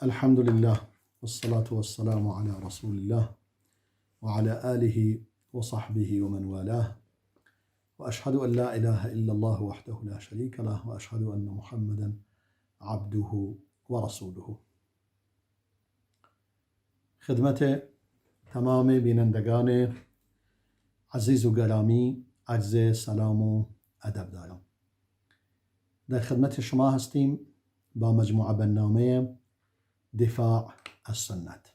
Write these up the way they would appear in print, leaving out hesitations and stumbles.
الحمد لله والصلاة والسلام على رسول الله وعلى آله وصحبه ومن والاه، وأشهد أن لا إله إلا الله وحده لا شريك له، وأشهد أن محمدا عبده ورسوله. خدمت تمام بینندگان عزیز و گرامی عرض سلام و ادب دارم. در خدمت شما هستیم با مجموعه برنامه دفاع از سنت.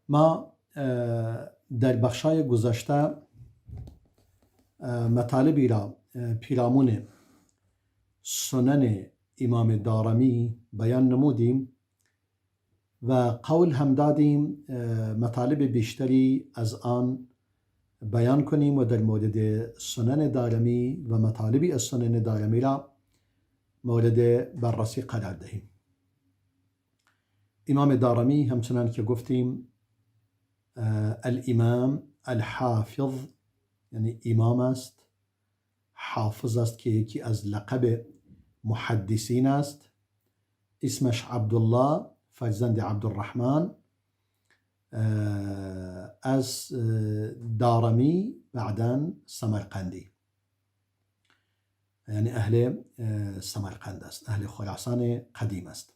ما در بخشای گذشته مطالبی را پیرامون سنن امام دارمی بیان نمودیم و قول هم دادیم مطالب بیشتری از آن بیان کنیم و در مورد سنن دارمی و مطالبی از سنن دارمی را مورد بررسی قرار دهیم. امام دارمی همچنان که گفتیم الامام الحافظ، یعنی امام است، حافظ است که یکی از لقب محدثین است. اسمش عبدالله فرزند عبدالرحمن، از دارمی بعدا سمرقندی، یعنی اهل سمرقند است، اهل خراسان قدیم است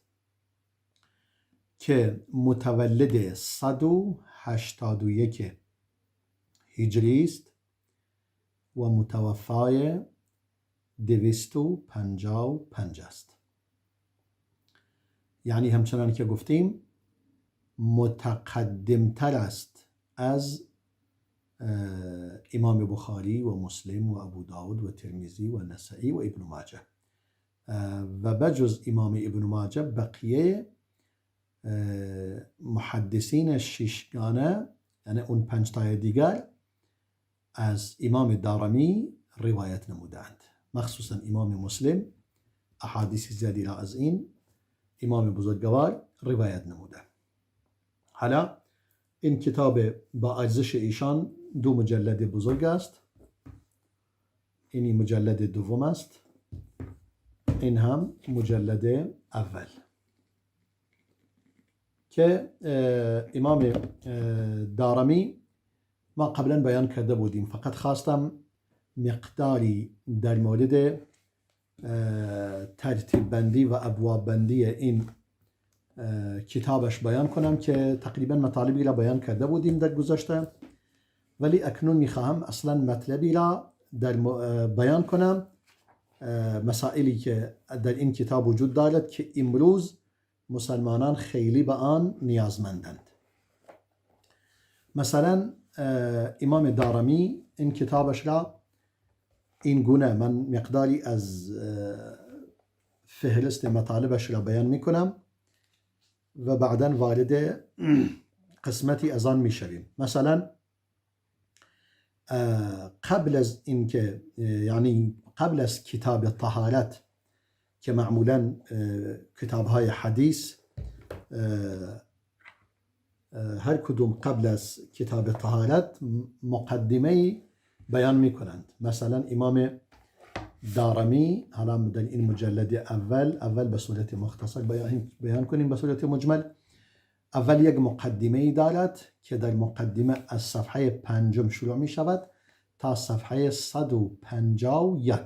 که متولد 181 هجری است و متوفای 255 است. یعنی همچنان که گفتیم متقدمتر است از امام بخاری و مسلم و ابو داود و ترمذی و نسائی و ابن ماجه، و بجز امام ابن ماجه بقیه محدثین ششگانه، یعنی اون پنج تای دیگر، از امام دارمی روایت نمودند. مخصوصا امام مسلم احادیث زیادی را از این امام بزرگوار روایت نموده. حالا این کتاب با ارزش ایشان دو مجلد بزرگ است. این مجلد دوم است، این هم مجلد اول که امام دارمی ما قبلا بیان کرده بودیم. فقط خواستم مقداری در مورد ترتیب بندی و ابواب بندی این کتابش بیان کنم که تقریبا مطالبی را بیان کرده بودیم در گذشته، ولی اکنون میخواهم اصلا مطلبی را در بیان کنم، مسائلی که در این کتاب وجود دارد که امروز مسلمانان خیلی به آن نیازمندند. مثلا امام دارمی این کتابش را این گونه، من مقداری از فهرست مطالبش را بیان میکنم و بعدا وارد قسمتی از آن میشویم. مثلا قبل از اینکه، یعنی قبل از کتاب طهارت که معمولا کتاب های حدیث هر کدوم قبل از کتاب طهارت مقدمه بیان میکنند. مثلا امام دارمی حالا در این مجلد اول، اول به صورت مختصر بیان کنیم، به صورت مجمل، اول یک مقدمه دارد که در مقدمه از صفحه پنجم شروع می شود تا صفحه 151،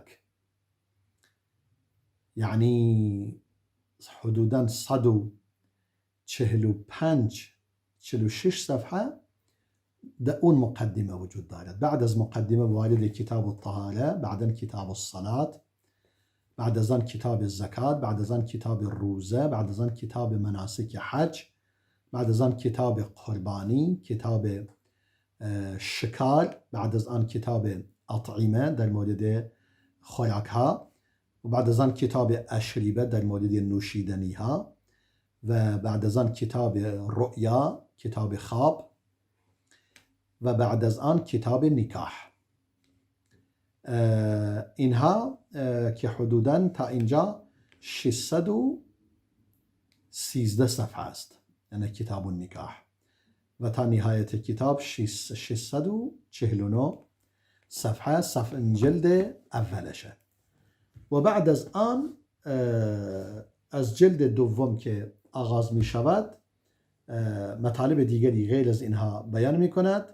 یعنی حدودا 145 46 صفحه در اون مقدمه وجود دارد. بعد از مقدمه وارد کتاب الطهارة، بعدا کتاب الصلاة، بعد از آن کتاب الزکات، بعد از آن کتاب روزه، بعد از آن کتاب مناسک حج، بعد از آن کتاب قربانی، کتاب شکار، بعد از آن کتاب اطعمه در مورد خوراک ها، و بعد از آن کتاب اشربه در مورد نوشیدنی ها، و بعد از آن کتاب رؤیا، کتاب خواب، و بعد از آن کتاب نکاح. اینها که حدودا تا اینجا 613 صفحه است، یعنی کتاب النکاح، و تا نهایت کتاب 649 صفحه، صفحه جلد اولشه. و بعد از آن از جلد دوم که آغاز می شود مطالب دیگری غیر از اینها بیان می کند.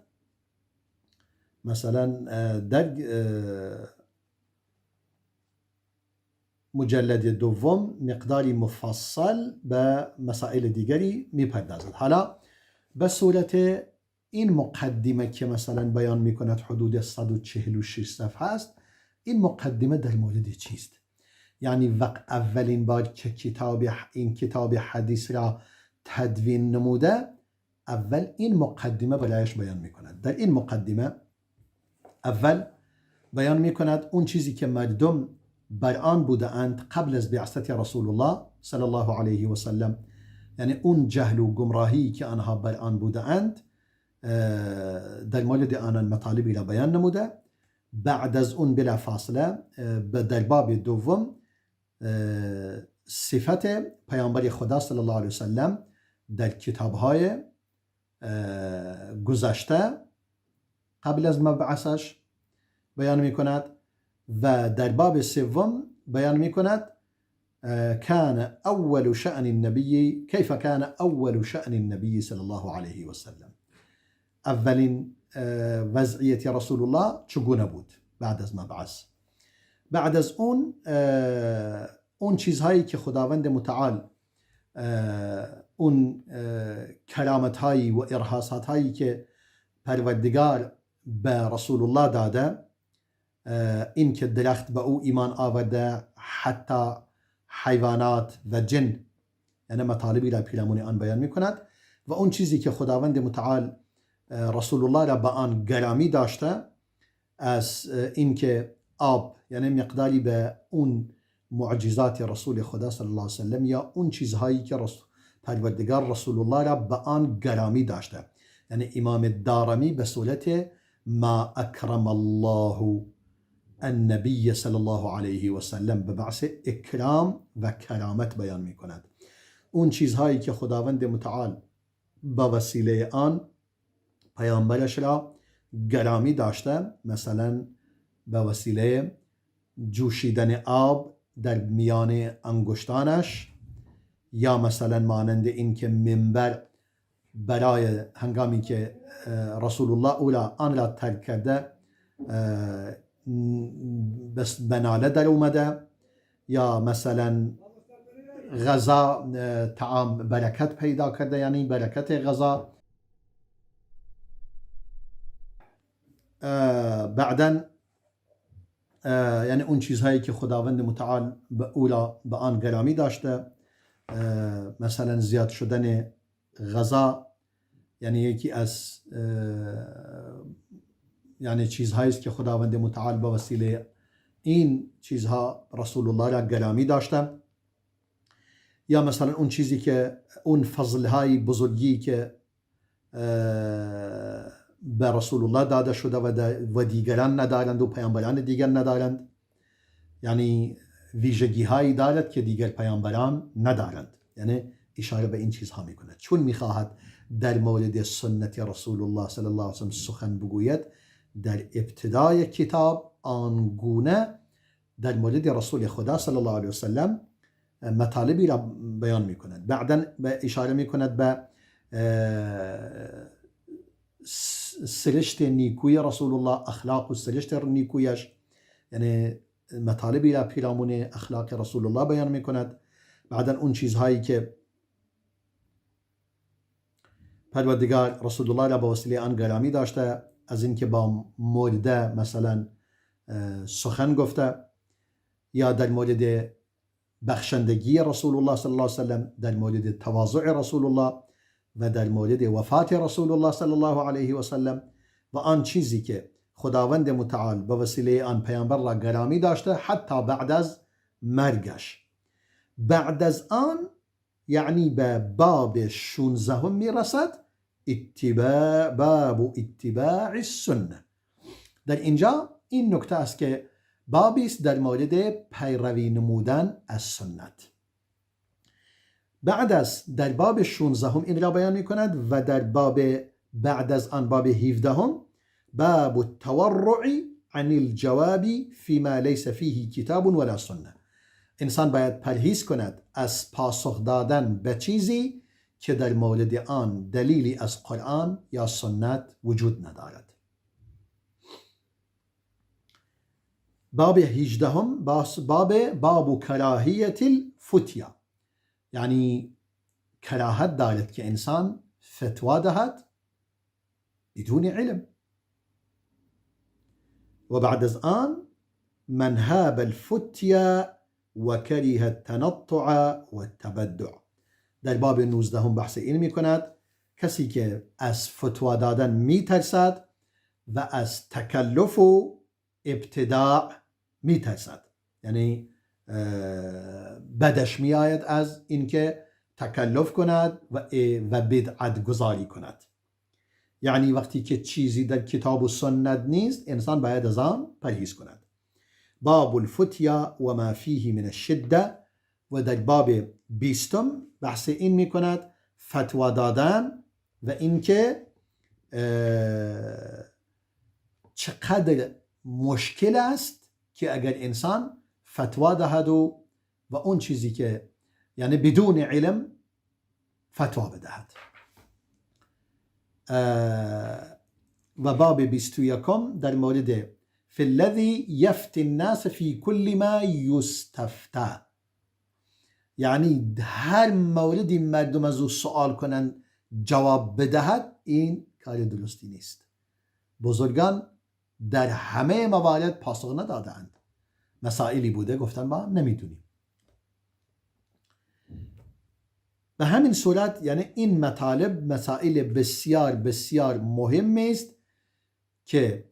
مثلا در مجلد دوم مقداری مفصل به مسائل دیگری می پردازد. حالا به صورت این مقدمه که مثلا بیان می کند حدود 146 صفحه است، این مقدمه در مورد چیست؟ یعنی وقت اولین بار که این کتاب حدیث را تدوین نموده، اول این مقدمه برایش بیان می کند. در این مقدمه اول بیان می کند اون چیزی که مردم بر آن بوده اند قبل از بعثت رسول الله صلی الله علیه و سلم، یعنی اون جهل و گمراهی که آنها بر آن بوده اند در مورد آنان مطالبی را بیان نموده. بعد از اون بلا فاصله در باب دوم صفت پیامبر خدا صلی الله علیه و سلم در کتابهای گذشته قبل از مبعثش بیان می کند و در باب سوم بیان می کند كان اول شأن النبي كيف كان اول شأن النبي صلى الله عليه وسلم، اولین وضعیت رسول الله چگونه بود بعد از مبعث. بعد از اون اون چیزهایی که خداوند متعال اون کرامت هایی و ارهاصات هایی که پروردگار به رسول الله داده، این که درخت به او ایمان آورده، حتی حیوانات و جن، یعنی مطالبی را پیرامون آن بیان میکند و اون چیزی که خداوند متعال رسول الله را به آن گرامی داشته از اینکه آب، یعنی مقداری به اون معجزات رسول خدا صلی الله علیه وسلم یا اون چیزهایی که پروردگار رسول الله را به آن گرامی داشته، یعنی امام دارمی به صورت ما اکرم الله النبی صلی الله علیه و سلم به بحث اکرام و کرامت بیان می کند. اون چیزهایی که خداوند متعال با وسیله آن پیامبرش را گرامی داشته، مثلا به وسیله جوشیدن آب در میان انگشتانش، یا مثلا مانند این که منبر برای هنگامی که رسول الله او را آن را ترک کرده بس بناله در اومده، یا مثلا غذا طعام برکت پیدا کرده، یعنی برکت غذا. بعدا یعنی اون چیزهایی که خداوند متعال به اولا به آن گرامی داشته، مثلا زیاد شدن غذا، یعنی یکی از یعنی چیزهایی است که خداوند متعال به وسیله این چیزها رسول الله را گرامی داشته، یا مثلا اون چیزی که اون فضلهای بزرگی که به رسول الله داده شده و دیگران ندارند و پیامبران دیگر ندارند، یعنی ویژگی هایی دارد که دیگر پیامبران ندارند، یعنی اشاره به این چیزها میکند. چون میخواهد در مورد سنت رسول الله صلی الله علیه و سلم سخن بگوید، در ابتدای کتاب آنگونه در مورد رسول خدا صلی الله علیه و سلم مطالبی را بیان میکند. بعدا اشاره میکند به سرشت نیکوی رسول الله، اخلاق و سرشت نیکویش، یعنی مطالبی را پیرامون اخلاق رسول الله بیان میکند. بعدا اون چیزهایی که پروردگار رسول الله را با وسیله آن گرامی داشته، از اینکه با مرده مثلا سخن گفته، یا در مورد بخشندگی رسول الله صلی الله علیه و سلم، در مورد تواضع رسول الله و در مورد وفات رسول الله صلی الله علیه و سلم و آن چیزی که خداوند متعال به وسیله آن پیامبر را گرامی داشته حتی بعد از مرگش. بعد از آن یعنی به باب 16 میرسد، اتباع، باب اتباع السنه. در اینجا این نکته است که بابی است در مورد پیروی نمودن از سنت. بعد از در باب 16 این را بیان می کند و در باب بعد از آن باب 17 باب التورع عن الجواب فيما ليس فيه كتاب ولا سنة. انسان باید پرهیز کند از پاسخ دادن به چیزی که در مورد آن دلیلی از قرآن یا سنت وجود ندارد. باب 18، باب کراهیت الفتیا، یعنی کراهت دارد که انسان فتوا دهد بدون علم. و بعد از آن من هاب الفتیا و کره التنطع و التبدع. در باب 19 بحث این می کند کسی که از فتوا دادن می ترسد و از تکلف و ابتداع می ترسد، یعنی بدش می آید از اینکه تکلف کند و بدعت گذاری کند. یعنی وقتی که چیزی در کتاب و سنت نیست انسان باید از آن پرهیز کند. باب الفتیا و ما فیه من الشده. و در باب 20 بحث این می کند فتوا دادن و اینکه چقدر مشکل است که اگر انسان فتوا دهد و اون چیزی که یعنی بدون علم فتوا بدهد. و باب 21 در مورد فی الذی یفتی الناس فی کل ما یستفتی، یعنی هر موردی مردم از او سوال کنند جواب بدهد، این کار درستی نیست. بزرگان در همه موارد پاسخ ندادند، مسائلی بوده گفتن ما نمیدونیم. به همین صورت یعنی این مطالب مسائل بسیار بسیار مهم است که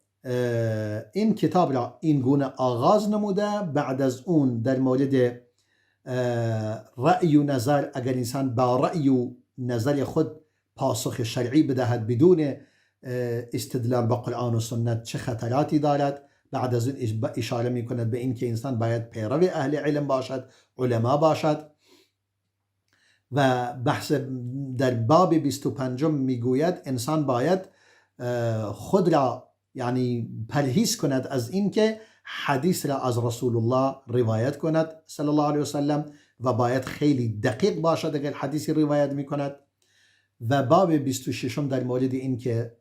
این کتاب را این گونه آغاز نموده. بعد از اون در مورد رأی و نظر، اگر انسان با رأی و نظر خود پاسخ شرعی بدهد بدون استدلال با قرآن و سنت چه خطراتی دارد. بعد از اون اشاره می کند به اینکه انسان باید پیرو اهل علم باشد، علما باشد. و بحث در باب 25 میگوید انسان باید خود را یعنی پرهیز کند از اینکه حدیث را از رسول الله روایت کند صلی الله علیه وسلم، و باید خیلی دقیق باشد اگر حدیثی روایت میکند. و باب 26 در مورد اینکه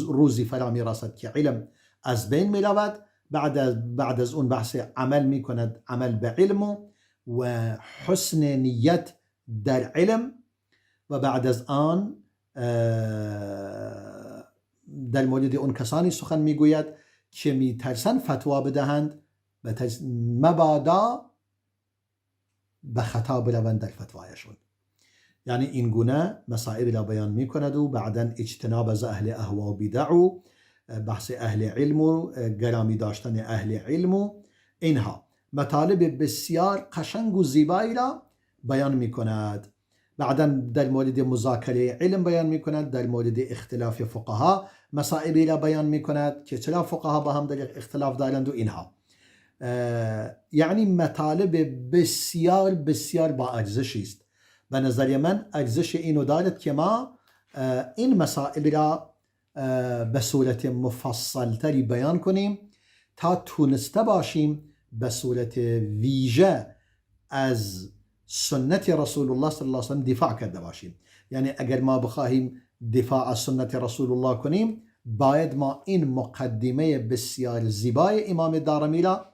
روزی فرا میرسد که علم از بین میرود. بعد از اون بحث عمل میکند، عمل به علم و حسن نیت در علم. و بعد از آن در مورد اون کسانی سخن میگوید که میترسن فتوا بدهند مبادا به خطا بروند در فتوایشون. یعنی این گونه مسائل را بیان میکند و بعدا اجتناب از اهل اهوا و بدع و بحث اهل علم و گرامی داشتن اهل علم و اینها مطالب بسیار قشنگ و زیبایی را بیان میکند. بعدا در مورد مذاکره علم بیان میکند، در مورد اختلاف فقها مسائلی را بیان میکند که چرا فقها با هم در اختلاف دارند و اینها. یعنی مطالب بسیار بسیار با ارزشی است. به نظر من ارزش اینو دارد که ما این مسائل را به صورت مفصل تری بیان کنیم تا تونسته باشیم به صورت ویژه از سنت رسول الله صلی الله علیه و سلم دفاع کرده باشیم. یعنی اگر ما بخواهیم دفاع از سنت رسول الله کنیم باید ما این مقدمه بسیار زیبای امام دارمی را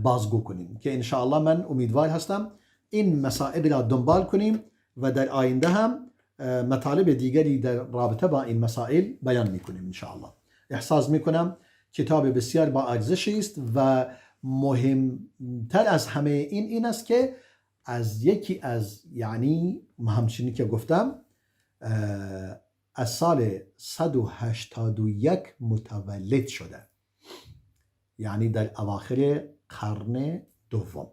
بازگو کنیم که انشاءالله من امیدوار هستم این مسائل را دنبال کنیم و در آینده هم مطالب دیگری در رابطه با این مسائل بیان میکنیم انشاءالله. احساس میکنم کتاب بسیار با ارزشی است و مهمتر از همه این است که از یکی از یعنی همچنین که گفتم از سال 181 متولد شده، یعنی در اواخر قرن دوم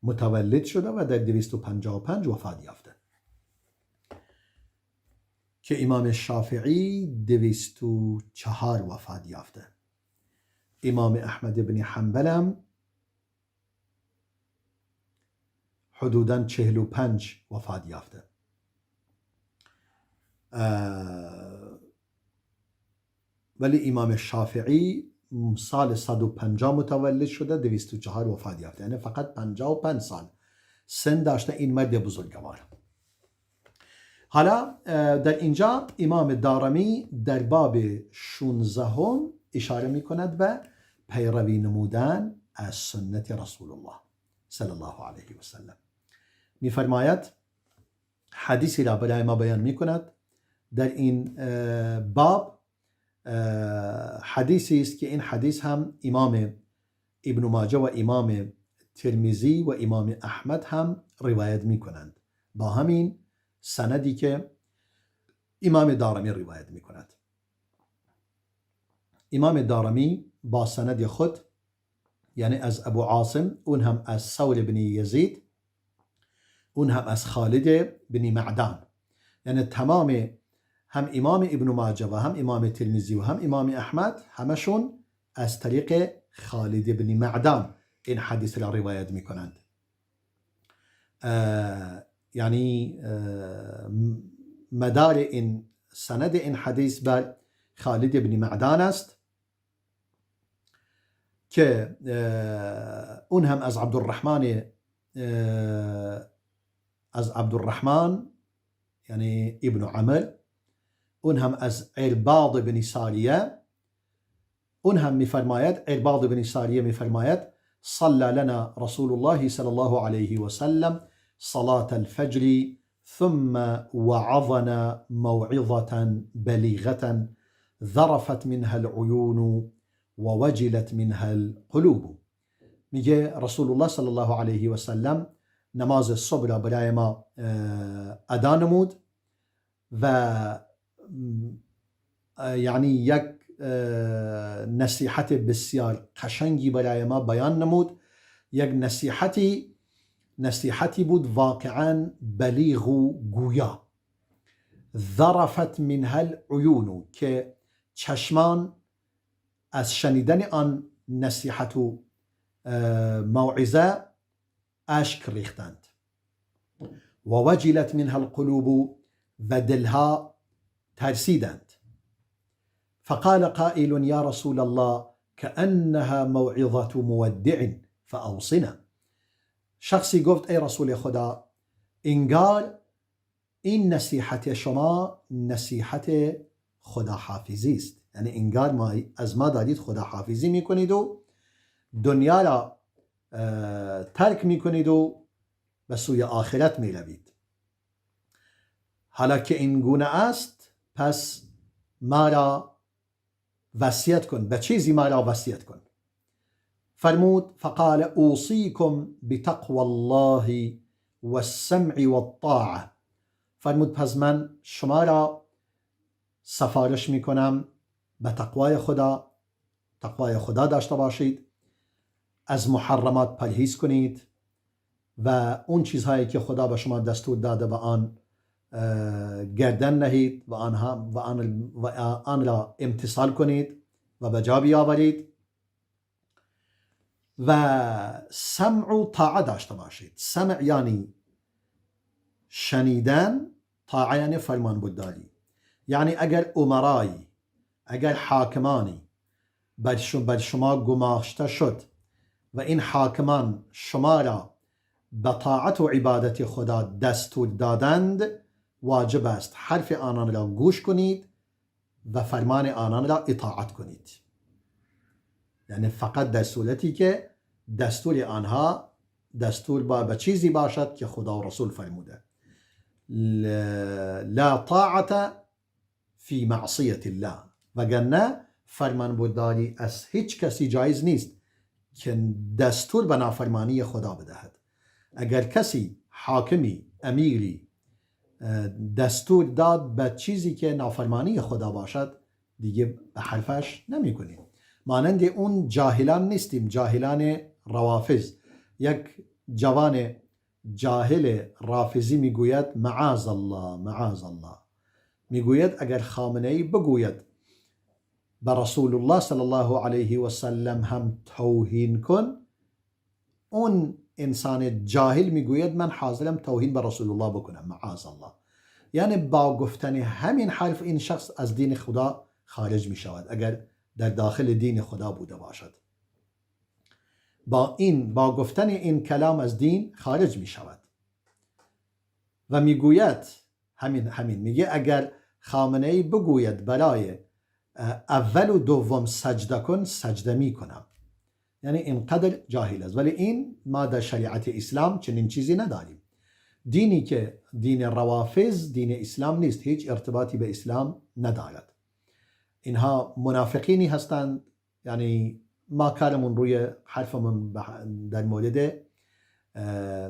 متولد شده و در 255 وفات یافته که امام شافعی 204 وفات یافته، امام احمد بن حنبل هم حدوداً 45 وفات یافته. ولی امام شافعی سال 150 متولد شده، 204 وفات یافته، یعنی فقط 55 سال سن داشته این مرد بزرگوار. حالا در اینجا امام دارمی در باب 16 اشاره می کند به پیروی نمودن از سنت رسول الله صلی الله علیه و سلم. میفرماید، حدیثی را برای ما بیان می کند در این باب. حدیثی است که این حدیث هم امام ابن ماجه و امام ترمذی و امام احمد هم روایت می کنند با همین سندی که امام دارمی روایت می کند. امام دارمی با سند خود، یعنی از ابو عاصم، اون هم از ثور بن یزید، اون هم از خالد بن معدان، یعنی تمام هم امام ابن ماجه و هم امام ترمذی و هم امام احمد همشون از طریق خالد بن معدان این حدیث را روایت میکنند. یعنی مدار این سند این حدیث بر خالد بن معدان است که اون هم از عبدالرحمن یعنی ابن عمر، اون هم از عرباض بن ساریه. اون هم میفرماید، عرباض بن ساریه میفرماید: صلى لنا رسول الله صلى الله عليه وسلم صلاة الفجر ثم وعظنا موعظة بليغة ذرفت منها العيون ووجلت منها القلوب. میگه رسول الله صلی الله علیه و سلم نماز صبح را برای ما ادا نمود و یعنی یک نصیحت بسیار قشنگی برای ما بیان نمود. یک نصیحتی بود واقعا بلیغ و گویا. ذرفت منها العیون، که چشمان از شنیدن آن نصیحت و موعظه اشک ریختند. و وجلت منها القلوب، و دلها ترسیدند. فقال قائل يا رسول الله كأنها موعظة مودع فأوصنا. شخصی گفت ای رسول خدا، انگار این نصیحت شما نصیحت خداحافظی است، یعنی انگار ما از ما دارید خداحافظی میکنید و دنیا را ترک میکنید و به سوی آخرت میروید. حالا که این گونه است، پس ما را وصیت کن، به چیزی ما را وصیت کن. فرمود: فقال اوصيكم بتقوى الله والسمع والطاعة. فرمود پس من شما را سفارش میکنم به تقوای خدا، تقوای خدا داشته باشید، از محرمات پرهیز کنید و اون چیزهایی که خدا به شما دستور داده به آن گردن نهید و آن را امتثال کنید و به جا بیاورید و سمع و طاعه داشته باشید. سمع یعنی شنیدن، طاعه یعنی فرمان برداری. یعنی اگر امرایی، اگر حاکمانی بر شما گماشته شد و این حاکمان شما را به طاعت و عبادت خدا دستور دادند، واجب است حرف آنان را گوش کنید و فرمان آنان را اطاعت کنید. یعنی فقط در صورتی که دستور آنها دستور با به چیزی باشد که خدا و رسول فرموده. لا طاعة في معصية الله. وگرنه فرمان برداری از هیچ کسی جایز نیست که دستور به نافرمانی خدا بدهد. اگر کسی، حاکمی، امیری دستور داد به چیزی که نافرمانی خدا باشد، دیگه به حرفش نمی کنیم. مانند اون جاهلان نیستیم، جاهلان روافض. یک جوان جاهل رافضی میگوید، معاذ الله، معاذ الله، میگوید اگر خامنه ای بگوید به رسول الله صلی الله علیه و سلم هم توهین کن، اون انسان جاهل میگوید من حاضرم توهین به رسول الله بکنم. معاذ الله. یعنی با گفتن همین حرف این شخص از دین خدا خارج می شود اگر در داخل دین خدا بوده باشد. با گفتن این کلام از دین خارج می شود و میگوید همین میگه اگر خامنه ای بگوید برای اول و دوم سجده کن، سجده می کنم. یعنی اینقدر جاهل است. ولی این ما در شریعت اسلام چنین چیزی نداریم. دینی که دین روافض دین اسلام نیست، هیچ ارتباطی به اسلام ندارد. اینها منافقینی هستند. یعنی ما کارمون روی حرفمون در مورد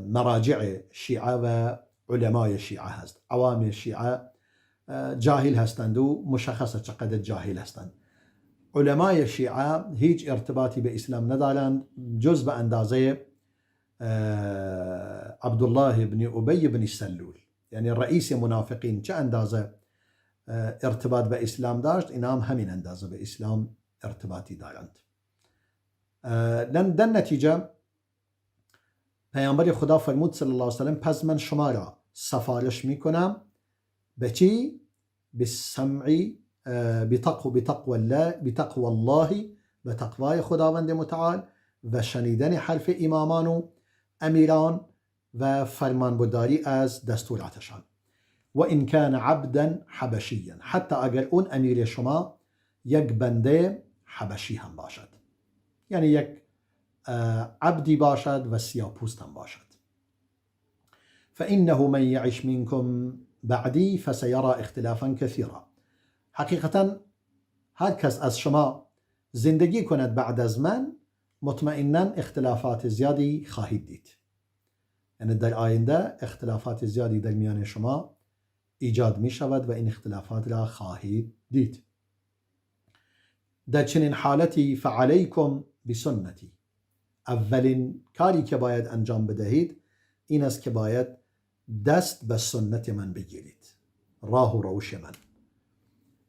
مراجع شیعه و علمای شیعه هست. عوام شیعه جاهل هستند و مشخصه چقدر جاهل هستند. علمای شیعه هیچ ارتباطی به اسلام ندارند جز به اندازه عبدالله بن ابی بن سلول، یعنی رئیس منافقین چه اندازه ارتباط به اسلام داشت، اینا هم همین اندازه به اسلام ارتباطی دارند. در نتیجه پیامبر خدا فرمود صلی الله علیه و سلم پس من شما را سفارش میکنم به چی؟ بالسمع بتقوى الله، به تقوای خداوند متعال و شنیدن حرف امامان و امیران و فرمانبرداری از دستوراتشان. و ان کان عبدا حبشیا، حتی اگر اون امیر شما یک بنده حبشی هم باشد، یعنی یک عبدی باشد و سیاه‌پوست هم باشد. فإنه من يعش منكم بعدی فسيرى اختلافا كثيرا. حقیقتا هر کس از شما زندگی کند بعد از من مطمئنا اختلافات زیادی خواهید دید. یعنی در آینده اختلافات زیادی در میان شما ایجاد می شود و این اختلافات را خواهید دید. در چنین حالتی فعلیکم بسنتی، اولین کاری که باید انجام بدهید این است که باید دست به سنت من بگیرید، راه و روش من.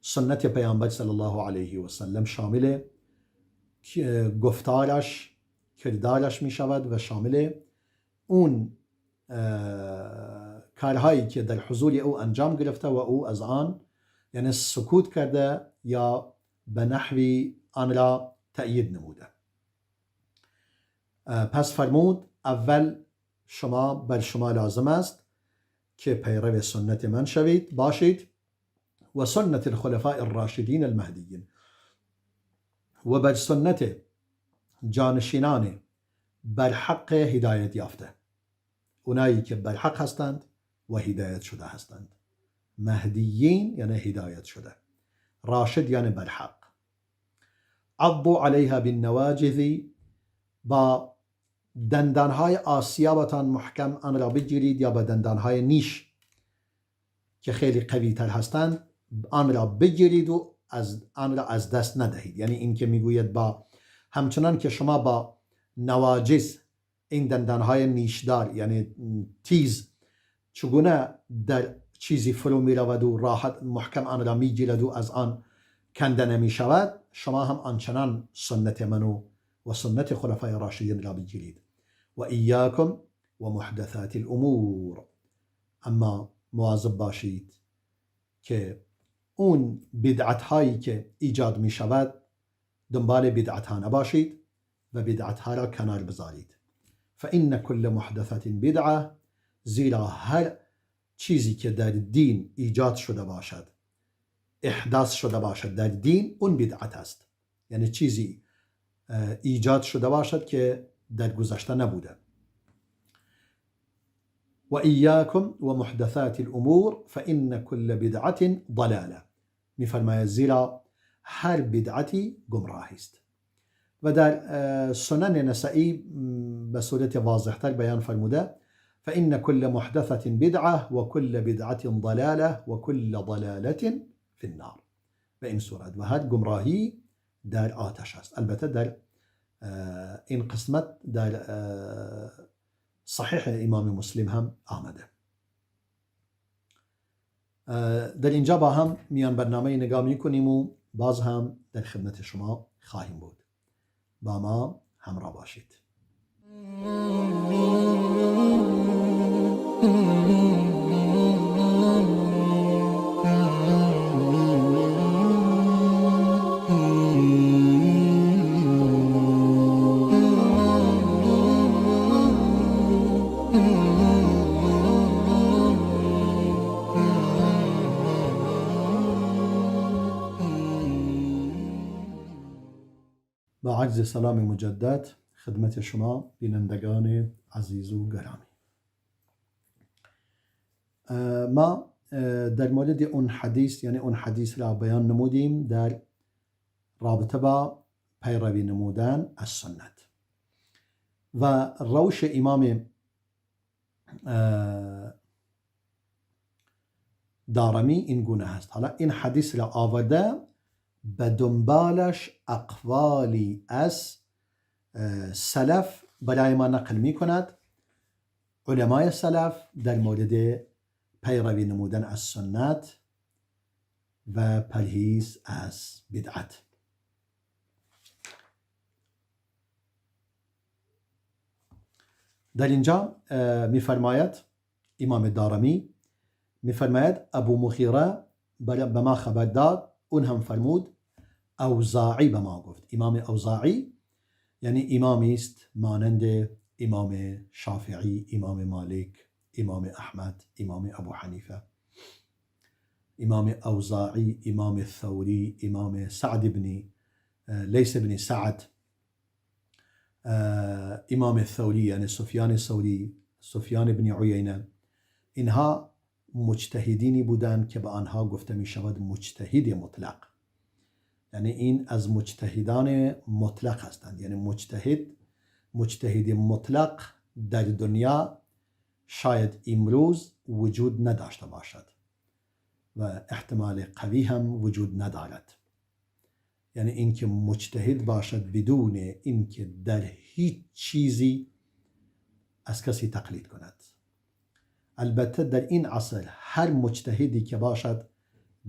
سنت پیامبر صلی الله علیه و سلم شامل گفتارش، کردارش می شود و شامل اون کارهایی که در حضور او انجام گرفته و او از آن یعنی سکوت کرده یا به نحوی آن را تأیید نموده. پس فرمود اول شما بر شما لازم است که پیرو سنت من شوید باشید و سنت الخلفاء الراشدین المهدیین، و بر سنت جانشینان بر حق هدایت یافته، اونایی که بر حق هستند و هدایت شده هستند. مهدیین یعنی هدایت شده، راشد یعنی بر حق. عضوا علیها بالنواجذ، با دندانهای آسیابتان محکم آن را بگیرید یا با دندانهای نیش که خیلی قوی تر هستند آن را بگیرید و آن را از دست ندهید. یعنی این که میگوید با همچنان که شما با نواجذ، این دندانهای نیشدار یعنی تیز، چگونه در چیزی فرو می رود و راحت محکم آن را میگیرد و از آن کنده نمی شود، شما هم آنچنان سنت منو و سنت خلفای راشدین را بگیرید. و ایاکم و محدثات الامور، اما مواظب باشید که اون بدعت هایی که ایجاد می شود دنبال بدعت ها نباشید و بدعت ها را کنار بذارید. فإن كل محدثة بدعة، زیرا هر چیزی که در دین ایجاد شده باشد، احداث شده باشد در دین، اون بدعت است. یعنی چیزی ایجاد شده باشد که در گذشته نبوده. و ایاکم و محدثات الامور فإن كل بدعة ضلالة، میفرماید زیرا هر بدعتی گمراهی است. و در سنن نسائی به صورت واضحتر بیان فرموده فإن كل محدثة بدعة وكل بدعة ضلالة وكل ضلالة في النار. به این صورت و هر گمراهی در آتش است. البته در این قسمت در صحیح امام مسلم هم آمده. در اینجا با هم میان برنامه نگاه میکنیم و باز هم در خدمت شما خواهیم بود. با ما همراه باشید. عرض سلام مجدد خدمت شما بینندگان عزیز و گرامی. ما در مورد اون حدیث، یعنی اون حدیث را بیان نمودیم در رابطه با پیروی نمودن از سنت و روش امام دارمی این گونه هست. حالا این حدیث را آورده، به دنبالش اقوالی از سلف برای ما نقل می کند، علمای سلف در مورد پیروی نمودن از سنت و پرهیز از بدعت. در اینجا میفرماید امام دارمی، میفرماید ابو مغیره به ما خبر داد، اون هم فرمود اوزاعی به ما گفت. امام اوزاعی یعنی امامی است مانند امام شافعی، امام مالک، امام احمد، امام ابو حنیفه. امام اوزاعی، امام ثوری، امام سعد بن لیث بن سعد، امام ثوری یعنی سفیان ثوری، سفیان بن عیینه، اینها مجتهدینی بودند که به آنها گفته می شود مجتهد مطلق. یعنی این از مجتهدان مطلق هستند. یعنی مجتهد مطلق در دنیا شاید امروز وجود نداشته باشد و احتمال قوی هم وجود ندارد. یعنی اینکه مجتهد باشد بدون اینکه در هیچ چیزی از کسی تقلید کند. البته در این عصر هر مجتهدی که باشد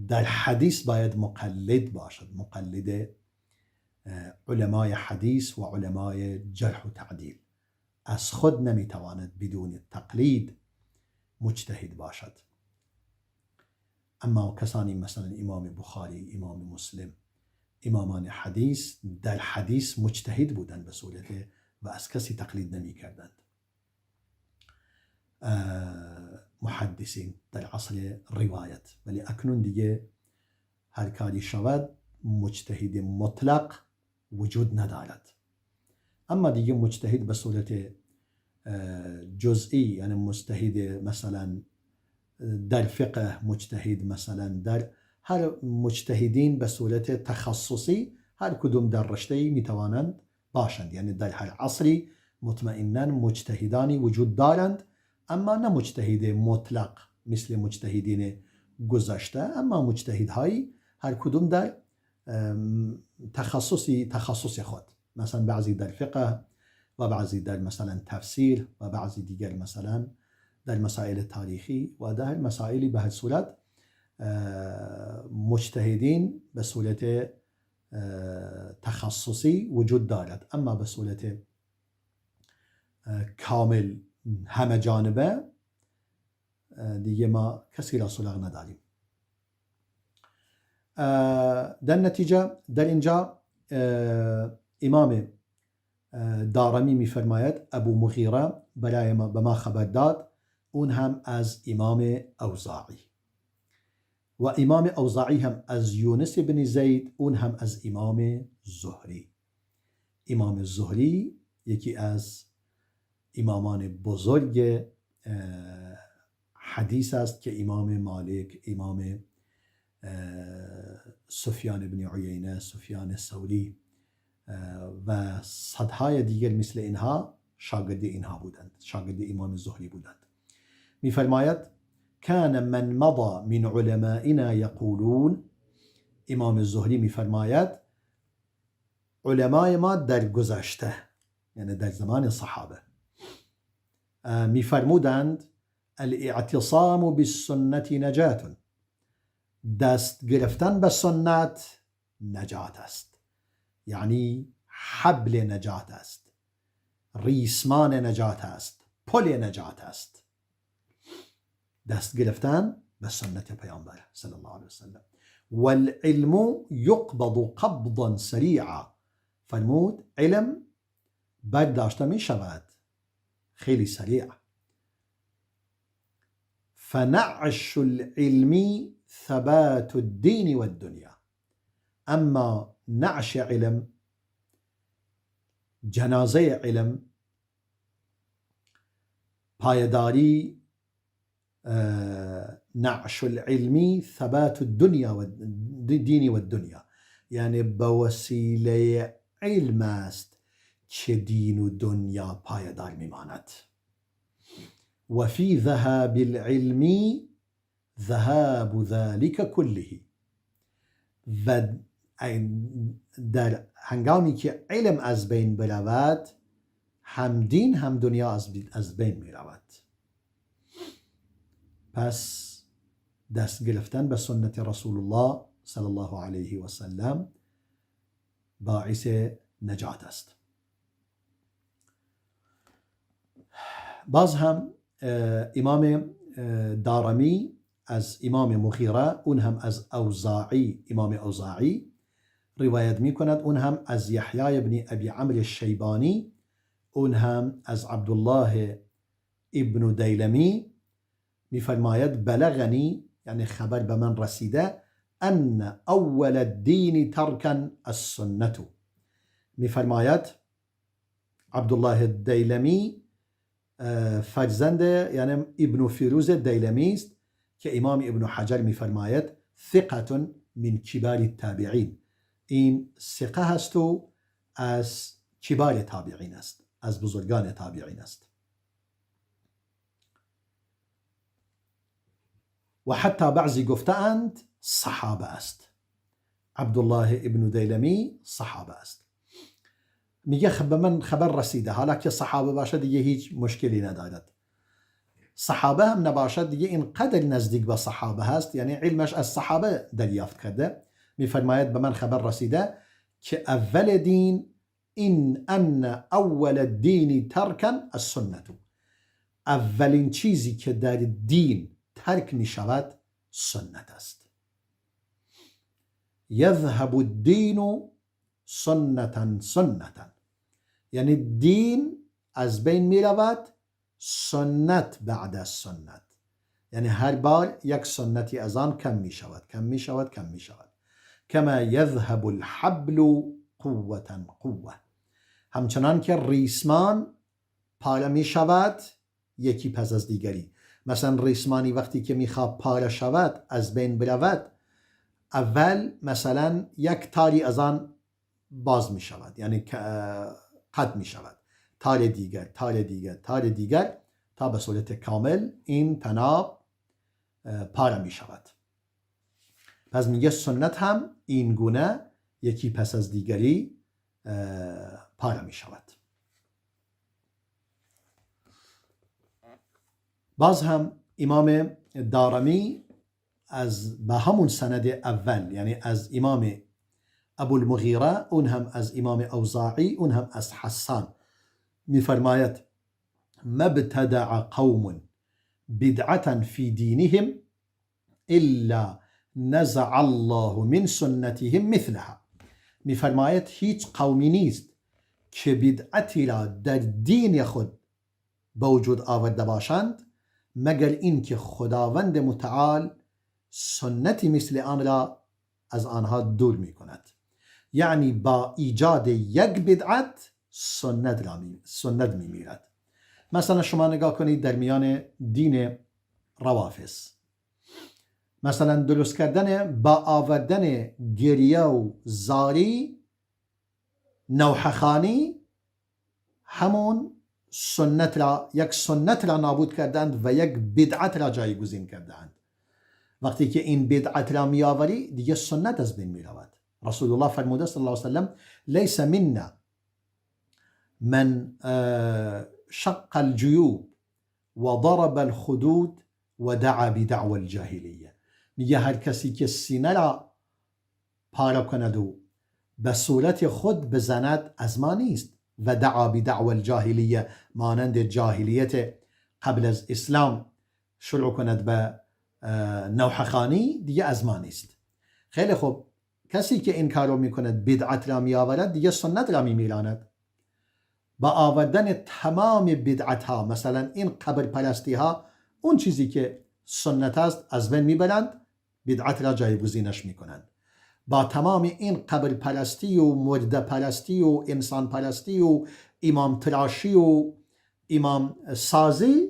در حدیث باید مقلد باشد، مقلد علمای حدیث و علمای جرح و تعدیل. از خود نمیتواند بدون تقلید مجتهد باشد. اما کسانی مثلا امام بخاری، امام مسلم، امامان حدیث در حدیث مجتهد بودند به صورت و از کسی تقلید نمی کردند. محدثین در عصر روایت. ولی اکنون دیگه هر کاری شود مجتهد مطلق وجود ندارد. اما دیگه مجتهد به صورت جزئی، یعنی مجتهد مثلا در فقه، مجتهد مثلا در هر مجتهدین به صورت تخصصی هر کدوم در رشته‌ای میتوانند باشند. یعنی در هر عصری مطمئنا مجتهدانی وجود دارند، اما نه مجتهد مطلق مثل مجتهدین گذشته، اما مجتهدهایی هر کدوم در تخصص خود، مثلا بعضی در فقه و بعضی در مثلا تفسیر و بعضی دیگر مثلا در مسائل تاریخی و در مسائلی. به هر صورت مجتهدین به صورت تخصصی وجود دارد، اما به صورت کامل همه جانبه دیگه ما کسی را سراغ نداریم. در نتیجه در اینجا امام دارمی میفرماید ابو مغیره برای ما به ما خبر داد، اون هم از امام اوزاعی، و امام اوزاعی هم از یونس بن زید، اون هم از امام زهری. امام زهری یکی از امامان بزرگ حدیث است که امام مالک، امام سفیان بن عیینه، سفیان ثوری و صدهای دیگر مثل اینها شاگرد اینها بودند، شاگرد امام زهری بودند. میفرماید کان من مضى من علمائنا یقولون، امام زهری میفرماید علمای ما در گذشته، یعنی در زمان صحابه، میفرمودند الاعتصام بالسنة نجات، دست گرفتن به سنت نجات است، یعنی حبل نجات است، ریسمان نجات است، پل نجات است. دست گرفتن به سنت پیامبر صلی الله علیه وسلم. والعلم یقبض قبضا سریعا، فرمود علم برداشته می شود خیلی سریع. فنعش العلم ثبات الدین والدنیا، اما نعش علم جنازه علم، پایداری نعش العلمی ثبات الدنیا و دینی و دنیا، یعنی به وسیله علم است که دین و دنیا پایدار میماند. و فی ذهاب العلم ذهاب ذلك كله، و در هنگامی که علم از بین برود هم دین هم دنیا از بین می رود. پس دست گرفتن به سنت رسول الله صلی الله علیه و سلم باعث نجات است. باز هم امام دارمی از امام مغیره، اون هم از اوزاعی، امام اوزاعی روایت می کند، اون هم از یحیی ابن ابی عمرو الشیبانی، اون هم از عبدالله ابن دیلمی میفرماید بلغنی، یعنی خبر به من رسیده، ان اول الدین ترکا السنة. میفرماید عبدالله الدیلمی فرزند یعنی ابن فیروز دیلمی است که امام ابن حجر میفرماید ثقة من کبار التابعین، این ثقه هست و از کبار تابعین است، از بزرگان تابعین است. و حتی بعضی گفتند صحابه است، عبدالله ابن دیلمی صحابه است. میگه به من خبر رسیده، حالا که صحابه باشد دیگه هیچ مشکلی ندارد، صحابه هم نباشد دیگه اینقدر نزدیک به صحابه هست، یعنی علمش از صحابه دریافت کرده. میفرماید به من خبر رسیده که اول دین، این ان اول الدین ترکا السنة، اولین چیزی که در دین ترک می شود سنت است. یذهب الدین سنتا سنتا، یعنی دین از بین می رود، سنت بعد از سنت، یعنی هر بار یک سنتی از آن کم می شود، کم می شود، کم می شود. کما یذهب الحبل قوة قوة، همچنان که ریسمان پاره می شود یکی پس از دیگری. مثلا ریسمانی وقتی که میخواد پاره شود، از بین برود، اول مثلا یک تاری از آن باز می شود، یعنی قطع می شود، تار دیگر، تار دیگر، تار دیگر، تا به صورت کامل این تناب پاره می شود. پس میگه سنت هم این گونه یکی پس از دیگری پاره می شود. باز هم امام دارمی از به همون سند اول، یعنی از امام ابوالمغیره، اون هم از امام اوزاعی، اون هم از حسان، میفرماید ما ابتدع قوم بدعة في دینهم الا نزع الله من سنتهم مثلها. میفرماید هیچ قومی نیست که بدعتی را در دین خود به وجود آورده باشند مگر اینکه خداوند متعال سنتی مثل آن را از آنها دور می کند. یعنی با ایجاد یک بدعت سنت می میرد. مثلا شما نگاه کنید در میان دین روافض، مثلا درست کردن با آوردن گریه و زاری نوحه‌خوانی، همون سنت را، یک سنت را نابود کردند و یک بدعت را جایگزین کردند. وقتی که این بدعت را میآوری دیگه سنت از بین میرود. رسول الله فرموده صلی الله علیه و سلم لیس منا من شق الجیوب و ضرب الخدود و دعا بدعوى الجاهلیه. میگه هر کسی که سینه را پاره کند و به صورت خود بزند از ما نیست، و دعا بدعوى الجاهلیه، مانند جاهلیت قبل از اسلام شروع کند به نوحه‌خوانی، دیگه از ما نیست. خیلی خوب، کسی که این کارو میکند، بدعت را میآورد، دیگه سنت را میمیراند. با آوردن تمام بدعت ها، مثلا این قبر پرستی ها، اون چیزی که سنت است از بین میبرند، بدعت را جایگزینش میکنند. با تمام این قبر پرستی و مرده پرستی و انسان پرستی و امام تراشی و امام سازی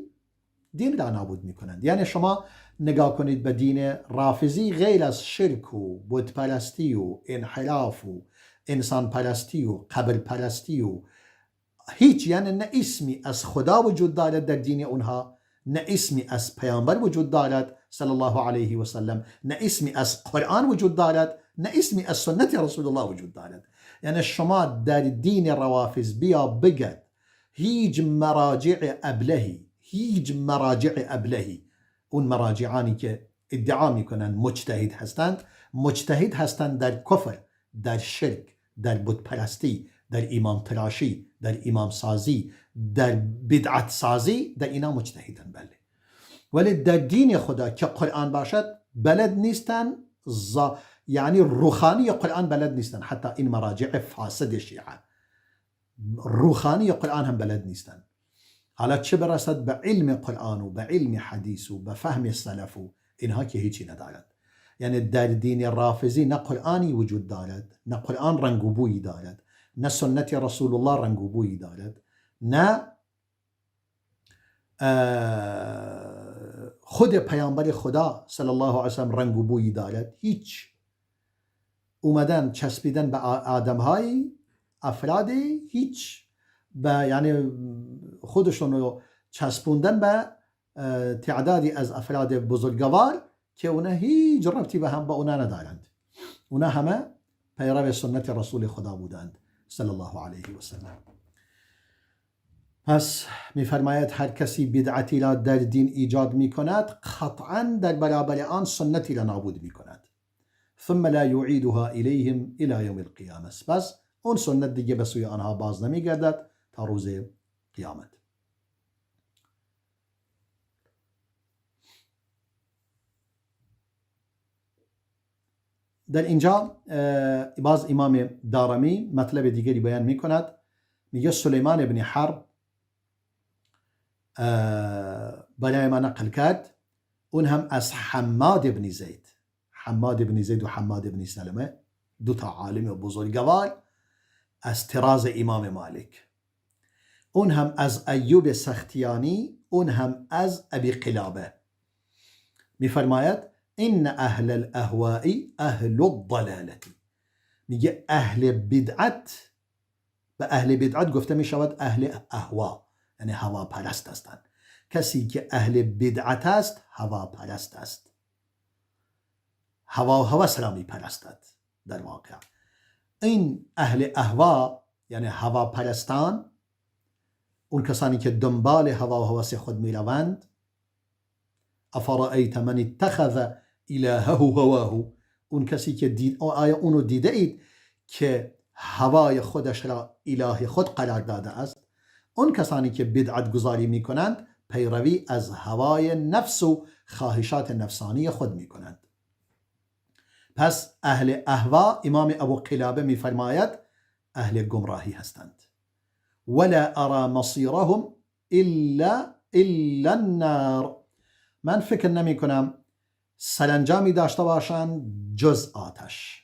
دین را نابود میکنند. یعنی شما نگاه کنید به دین رافضی، غیر از شرک و بت پرستی و انحراف و انسان پرستی و قبر پرستی و هیچ، یعنی نه اسمی از خدا وجود دارد در دین اونها، نه اسمی از پیامبر وجود دارد صلی الله علیه و سلم، نه اسمی از قرآن وجود دارد، نه اسمی از سنت رسول الله وجود دارد. یعنی شما در دین روافض بیا بگد هیچ مراجع ابلهی، هیچ مراجع ابلهی، اون مراجعانی که ادعا میکنن مجتهد هستند، مجتهد هستند در کفر، در شرک، در بت پرستی، در امام تراشی، در امام سازی، در بدعت سازی، در اینا مجتهدن بله. ولی در دین خدا که قرآن باشد بلد نیستن، یعنی روخانی قرآن بلد نیستن. حتی این مراجع فاسد شیعه روخانی قرآن هم بلد نیستن. حالا چه برسد به علم قرآن و به علم حدیث و به فهم سلف و اینها که هیچی ندارد. یعنی در دین رافضی نه قرآنی وجود دارد، نه قرآن رنگ و بویی دارد، نه سنت رسول الله رنگ و بویی دارد، نه خود پیامبر خدا صلی الله علیه و سلم رنگ و بویی دارد. هیچ. اومدن چسبیدن به آدمهای افرادی، هیچ، به یعنی خودشون رو چسبوندن به تعدادی از افراد بزرگوار که اونا هیچ ربطی به هم با اونا ندارند. اونا همه پیرو سنت رسول خدا بودند صلی الله علیه و سلم. پس میفرماید هر کسی بدعتی را در دین ایجاد میکند، قطعا در برابر آن سنتی را نابود میکند. ثم لا يعيدها الیهم الى یوم القیامه. پس اون سنت دیگه به سوی آنها باز نمیگردد تا روز قیامت. در اینجا باز امام دارمی مطلب دیگری بیان میکند. میگه سلیمان ابن حرب برای ما نقل کرد، اون هم از حماد ابن زید، حماد ابن زید و حماد ابن سلمه، دو تا عالم بزرگوار از طراز امام مالک، اون هم از ایوب سختیانی، اون هم از ابی قلابه. میفرماید ان اهل الاهواء اهل الضلاله. میگه اهل بدعت، به اهل بدعت گفته میشود اهل اهوا، یعنی هوا پرست هستند. کسی که اهل بدعت است هوا پرست است، هوا و هوس را میپرستد. در واقع این اهل اهوا یعنی هوا پرستان، اون کسانی که دنبال هوا و هوس خود میروند. افرأیت من اتخذ الهه هواه، اون کسی که دید، آیا اونو دیده اید که هوای خودش را اله خود قرار داده است؟ اون کسانی که بدعت گذاری میکنند پیروی از هوای نفس و خواهشات نفسانی خود میکنند. پس اهل اهوا، امام ابو قلابه میفرماید اهل گمراهی هستند. ولا ارى مصيرهم الا النار. من فکر نمی کنم سرانجامی داشته باشند جز آتش.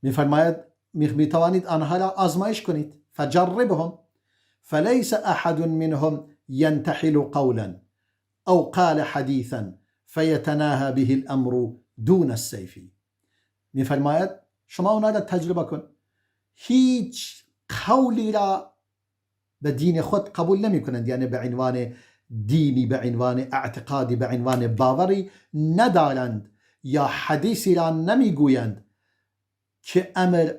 میفرماید میتوانید آنها را آزمایش کنید. فجربهم فليس احد منهم ينتحل قولا او قال حديثا فيتناهى به الامر دون السيف. میفرماید شما اونها را تجربه کن، هیچ قولی را به دین خود قبول نمی کنند، یعنی به عنوان دینی، به عنوان اعتقادی، به عنوان باوری ندارند، یا حدیثی را نمیگویند که امر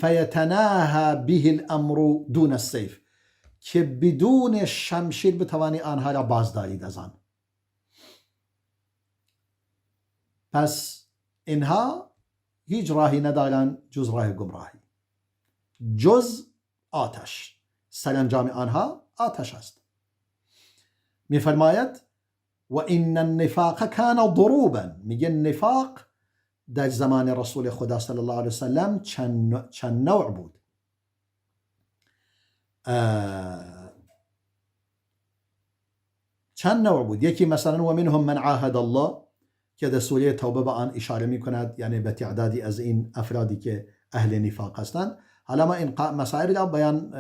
فیتناهى به الامر دون السیف، که بدون شمشیر بتوانی آنها را بازدارید از آن. پس اینها هیچ راهی ندارند جز راه گمراهی، جز آتش. سرانجام آنها آتش است. میفرماید و ان النفاق کان ضروبا. میگه نفاق در زمان رسول خدا صلی الله علیه وسلم چند نوع بود. چند نوع بود. یکی مثلا و منهم من عاهد الله که در سوره توبه به آن اشاره می کند، یعنی به تعدادی از این افرادی که اهل نفاق هستند. حالا ما این مسائل را بیان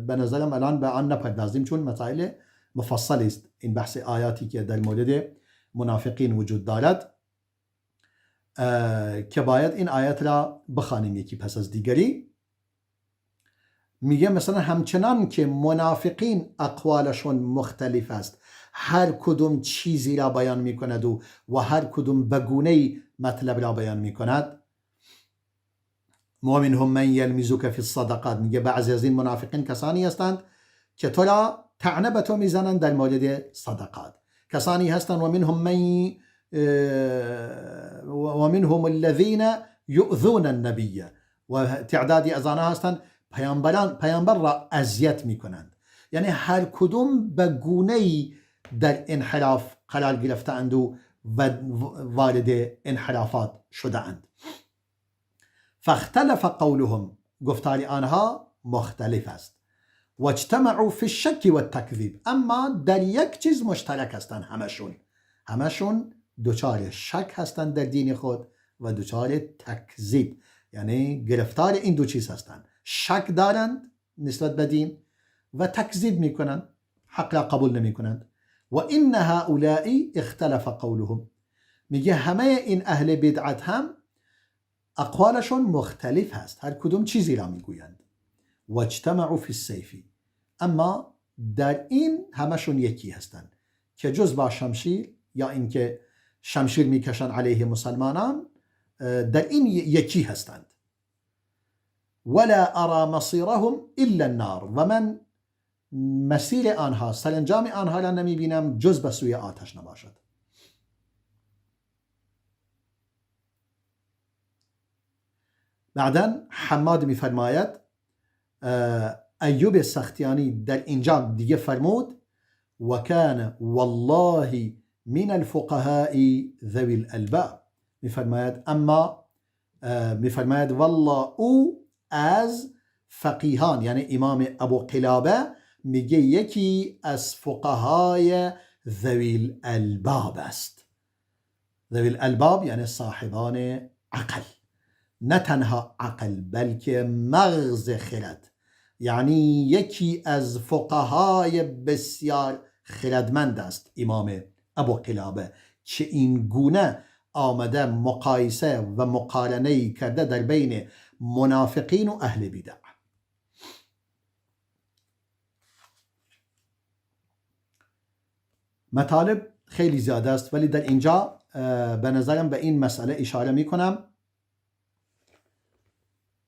به نظرم الان به آن نپردازیم چون مسائل مفصل است. این بحث آیاتی که در مورد منافقین وجود دارد که باید این آیات را بخوانیم یکی پس از دیگری. میگه مثلا همچنان که منافقین اقوالشون مختلف است، هر کدوم چیزی را بیان میکند و هر کدوم به گونه‌ای مطلب را بیان میکند. ومنهم من یلمزک فی الصدقات، میگه بعضی از این منافقین کسانی هستند که تو را طعنه به تو میزنند در مورد صدقات. کسانی هستند ومنهم الذین یؤذون النبی، و تعدادی از آنها هستند پیامبر را اذیت میکنند. یعنی هر کدوم به گونه‌ای در انحراف قرار گرفتند و وارد انحرافات شدهاند. فاختلف قولهم، گفتار آنها مختلف است. واجتمعوا فی الشک والتکذیب، اما در یک چیز مشترک هستند، همشون دچار شک هستند در دین خود و دچار تکذیب، یعنی گرفتار این دو چیز هستند. شک دارند نسبت به دین و تکذیب میکنند، حق را قبول نمیکنند. و این هؤلاء اختلف قولهم، میگه همه این اهل بدعت هم اقوالشون مختلف هست، هر کدوم چیزی را میگویند. و اجتمعوا فی السیف، اما در این همشون یکی هستند که جز با شمشیر یا اینکه شمشیر میکشن علیه مسلمانان، در این یکی هستند. ولا ارى مصيرهم الا النار، و من مسیر آنها، سرانجام آنها را نمیبینم جز به سوی آتش نباشد. بعدا حماد میفرماید ایوب سختیانی در اینجا دیگه فرمود وکان والله من الفقهاء ذوی الالباب، میفرماید اما میفرماید والله او از فقیهان، یعنی امام ابو قلابه میگه یکی از فقهای ذوی الالباب است. ذوی الالباب یعنی صاحبان عقل، نه تنها عقل بلکه مغز خرد، یعنی یکی از فقهای بسیار خردمند است امام ابو قلابه که این گونه آمده مقایسه و مقارنه کرده در بین منافقین و اهل بدع. مطالب خیلی زیاد است ولی در اینجا به نظرم به این مسئله اشاره می کنم،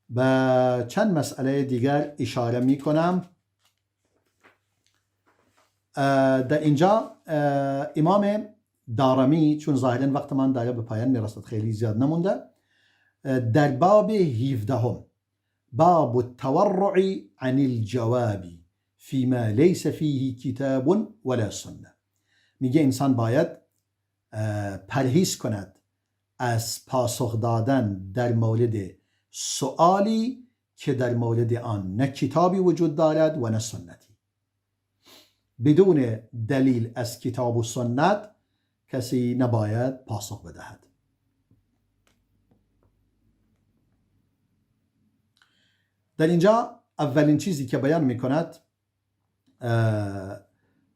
به چند مسئله دیگر اشاره می کنم. در اینجا امام دارمی، چون ظاهرا وقت من داره به پایان میرسد خیلی زیاد نمونده، در باب 17 باب التورع عن الجواب فيما ليس فيه کتاب ولا سنه، میگه انسان باید پرهیز کند از پاسخ دادن در مورد سؤالی که در مورد آن نه کتابی وجود دارد و نه سنتی. بدون دلیل از کتاب و سنت کسی نباید پاسخ بدهد. در اینجا اولین چیزی که بیان میکند،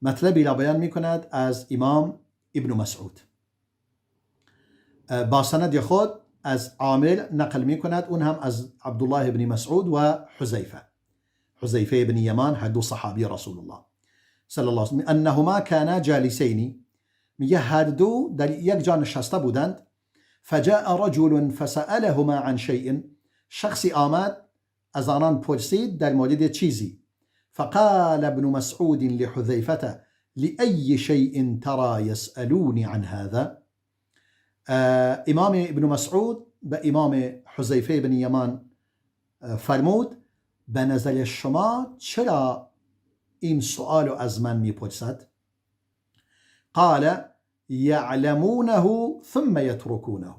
مطلبی را بیان میکند از امام ابن مسعود با سند خود از عامر نقل میکند، اون هم از عبدالله ابن مسعود و حذیفه، حذیفه ابن یمان، هر دو صحابی رسول الله صلی الله علیه و انهما کانا جالسین، میگه هر دو در یک جا نشسته بودند. فجاء رجل فسألهما عن شیء، شخصی آمد از آنان پرسید در مورد چیزی. فقال ابن مسعود لحذیفة لأي شيء ترى يسألوني عن هذا. امام ابن مسعود به امام حذیفه بن یمان فرمود به نظر شما چرا این سؤال از من میپرسد؟ قال يعلمونه ثم يتركونه.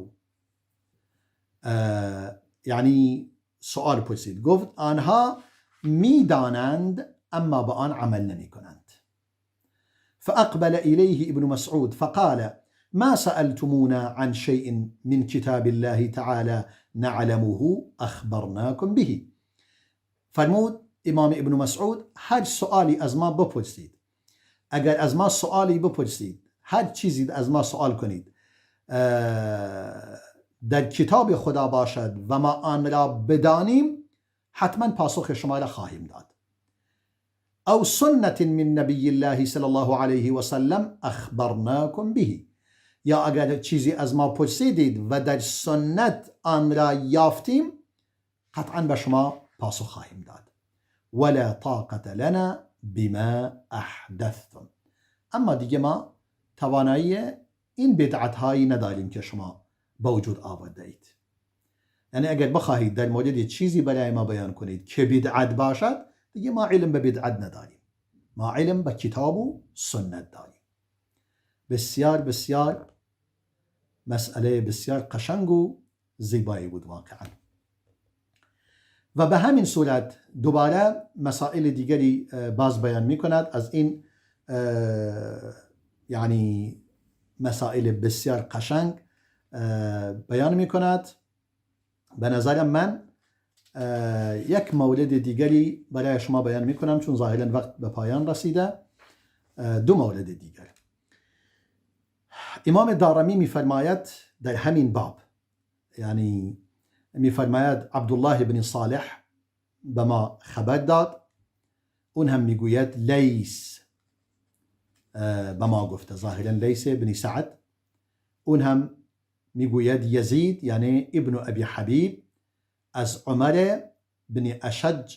یعنی سؤال پرسید، گفت آنها میدانند اما به آن عمل نمی کنند. فأقبل إليه ابن مسعود فقال ما سألتمونا عن شيء من كتاب الله تعالى نعلمه أخبرناكم به. فرمود امام ابن مسعود هر سؤالی از ما بپرسید، اگر از ما سؤالی بپرسید، هر چیزی از ما سوال کنید در کتاب خدا باشد و ما آن را بدانیم، حتما پاسخ شما را خواهیم داد. أو سنة من نبي الله صلى الله عليه وسلم أخبرناكم به. یا اگر چیزی از ما پرسیدید و در سنت آن را یافتیم، قطعا به شما پاسخ خواهیم داد. ولا طاقة لنا بما احدثتم. اما دیگه ما توانایی این بدعت هایی نداریم که شما به وجود آورده اید. یعنی اگر بخواهید در مورد چیزی برای ما بیان کنید که بدعت باشد، دیگه ما علم به بدعت نداریم، ما علم به کتاب و سنت داریم. بسیار بسیار مسئله بسیار قشنگ و زیبایی بود واقعا. و به همین صورت دوباره مسائل دیگری باز بیان می کند از این یعنی مسائل بسیار قشنگ بیان می کند. به نظر من یک مورد دیگری برای شما بیان می کنم، چون ظاهرا وقت به پایان رسیده. دو مورد دیگر امام دارمی میفرماید در همین باب، یعنی میفرماید عبدالله بن صالح به ما خبر داد، اون هم میگوید لیث به ما گفته، ظاهرا لیث بن سعد. اون هم میگوید یزید یعنی ابن ابی حبیب از عمر بن اشج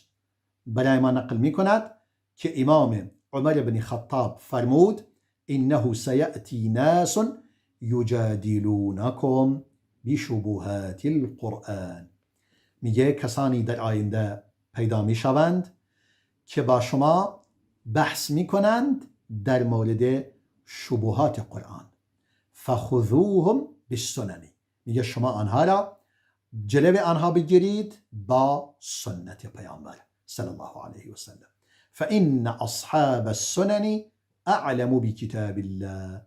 برای ما نقل میکند که امام عمر بن خطاب فرمود انه سیأتی ناس یجادلونکم بشبهات القرآن. میگه کسانی در آینده پیدا میشوند که با شما بحث میکنند در مورد شبهات قرآن. فخذوهم بالسنن. میگه شما آنها را جلو آنها بگیرید با سنت پیامبر صلی الله علیه و سلم. فإن اصحاب السنن اعلم بکتاب الله.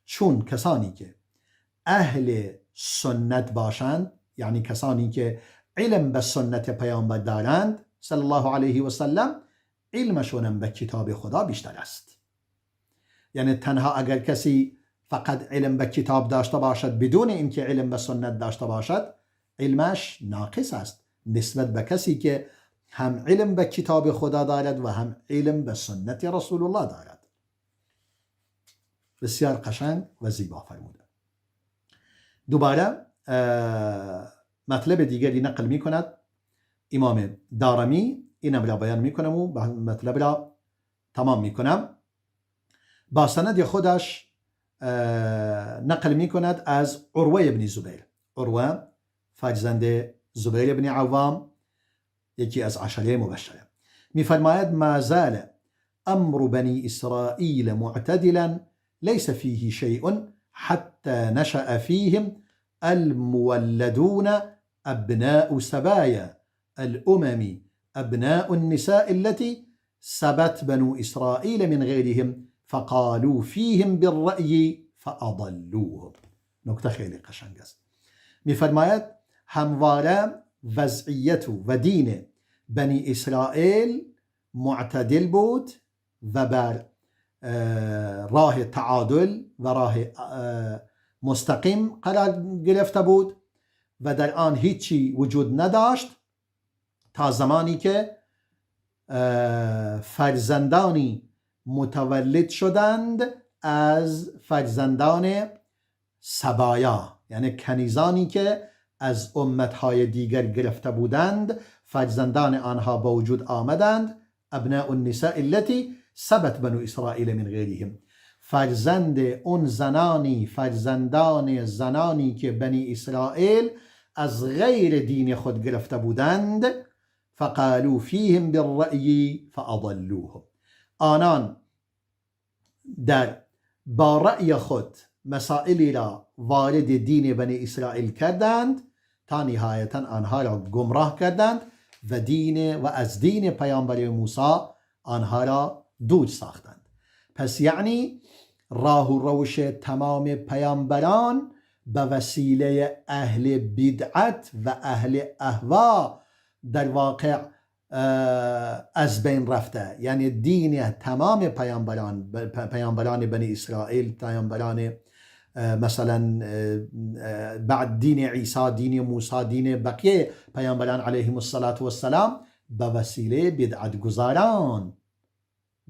چون کسانی که اهل سنت باشند، یعنی کسانی که علم به سنت پیامبر دارند صلی الله علیه و سلم، علمشون به کتاب خدا بیشتر است. یعنی تنها اگر کسی فقط علم به کتاب داشته باشد بدون اینکه علم به سنت داشته باشد، علمش ناقص است نسبت به کسی که هم علم به کتاب خدا دارد و هم علم به سنت رسول الله دارد. بسیار قشنگ و زیبا فرموده. دوباره مطلب دیگری نقل می کند امام دارمی، اینم را بیان می کنم و مطلب را تمام می کنم. با سند خودش نقل می کند از عروه ابن زبیر. عروه فرزند زبیر ابن عوام، یکی از عشره مبشره، میفرماید ما زال امر بني اسرائيل معتدلا ليس فيه شيء حتى نشأ فيهم المولدون أبناء سبايا الأمم أبناء النساء التي سبت بنو إسرائيل من غيرهم فقالوا فيهم بالرأي فأضلوهم. نکته خیلی قشنگ است. میفرماید همواره وضعیت و دین بنی اسرائیل معتدل بود و بر راه تعادل و راه مستقیم قرار گرفته بود و در آن هیچی وجود نداشت تا زمانی که فرزندانی متولد شدند از فرزندان سبایا، یعنی کنیزانی که از امتهای دیگر گرفته بودند، فرزندان آنها به وجود آمدند. ابناء النساء التي سبت بنو اسرائیل من غیرهم، فرزند اون زنانی، فرزندان زنانی که بنی اسرائیل از غیر دین خود گرفته بودند. فقالوا فیهم بالرأی فاضلوهم. آنان در با رأی خود مسائلی را وارد دین بنی اسرائیل کردند تا نهایتا آنها را گمراه کردند و دین و از دین پیامبر موسی آنها را دور ساختند. پس یعنی راه و روش تمام پیامبران به وسیله اهل بدعت و اهل اهوا در واقع از بین رفته. یعنی دین تمام پیامبران، پیامبران بنی اسرائیل، پیامبران مثلا بعد دین عیسی، دین موسی، دین بقیه پیامبران علیهم الصلاة والسلام، به وسیله بدعت گذاران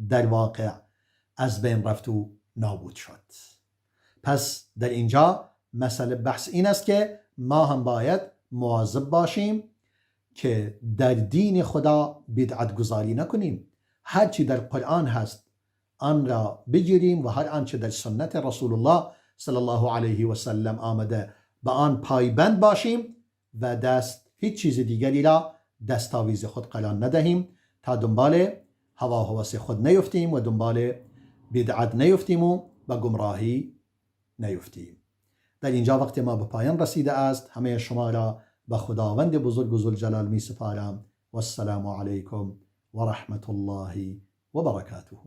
در واقع از بین رفت و نابود شد. پس در اینجا مسئله بحث این است که ما هم باید مواظب باشیم که در دین خدا بدعت گذاری نکنیم. هرچی در قرآن هست آن را بگیریم و هر آنچه در سنت رسول الله صلی الله علیه و سلم آمده به آن پایبند باشیم و دست هیچ چیز دیگری را دستاویز خود قرار ندهیم تا دنبال هوا و هوس خود نیفتیم و دنبال بدعت نیفتیم و به گمراهی نیفتیم. در اینجا وقت ما به پایان رسیده است. همه شما را به خداوند بزرگ و ذوالجلال می سپارم. والسلام علیکم و رحمة الله و برکاته.